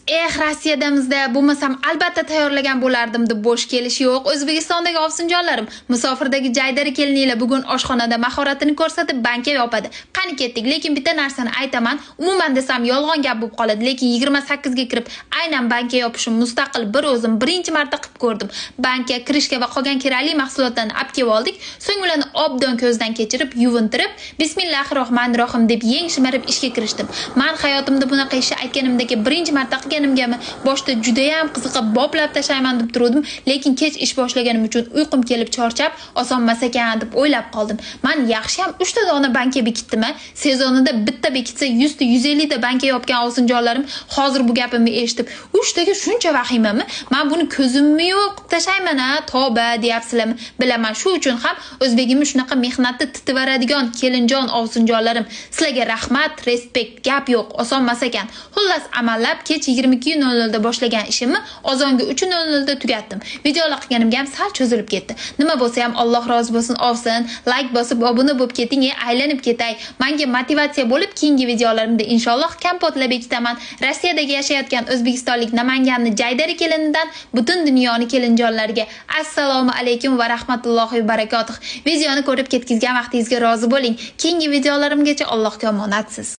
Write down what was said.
Eh, Rossiyadamizda bo'lmasam albatta tayyorlagan bo'lardim deb bo'sh kelish yo'q. O'zbekistondagi ovsinjonlarim, musofirdagi jaydari kelininglar bugun oshxonada mahoratini ko'rsatib banka yopadi. Qani ketdik, lekin bitta narsani aytaman, umuman desam yolg'on gap bo'lib qoladi, lekin 28 ga kirib aynan banka yopishim mustaqil bir o'zim birinchi marta qilib ko'rdim. Banka, krishka va qolgan kerakli mahsulotlarni olib kelib oldik. So'ng ularni obdon ko'zdan kechirib, yuvintirib, bismillahir rohmanir rohim deb yeng shimarib ishga kirishdim. Man hayotimda bunaqa ishni aytganimdagi birinchi marta qilganimgami boshda judayam qiziqib boplab tashlayman deb turdim, lekin kech ish boshlaganim uchun uyqum kelib charchab, osonmas ekan deb o'ylab qoldim. Man yaxshi ham 3 ta dona banka bekitdim. Sezonida bitta bekitsa 100 ta 150 ta banka yopgan ovsinjonlarim hozir bu gapimni eshitib, 3 taga shuncha vahimami? Man buni ko'zimni yo'q qilib tashlayman a, tavba deyapsizlarmi? Bilaman, shu uchun ham o'zbegimni shunaqa mehnatni titivaradigan kelinjon ovsinjonlarim, sizlarga rahmat, respekt, gap yo'q, osonmas ekan. Xullas, amallab kech 22:00 da boshlagan ishimni ozonga 3:00 da tugatdim. Videolar qilganimga ham sal cho'zilib ketdi. Nima bo'lsa ham Alloh rozi bo'lsin, ovsin, like bosib obuna bo'lib keting, aylanib ketay. Menga motivatsiya bo'lib keyingi videolarimda inshaalloh kompotlar bekitaman. Rossiyadagi yashayotgan o'zbekistonlik Namanganni jaydari kelinidan butun dunyoni kelinjonlariga assalomu alaykum va rahmatullohi va barakatuh. Videoni ko'rib ketkizgan vaqtingizga rozi bo'ling. Keyingi videolarimgacha Allohga omonatsiz.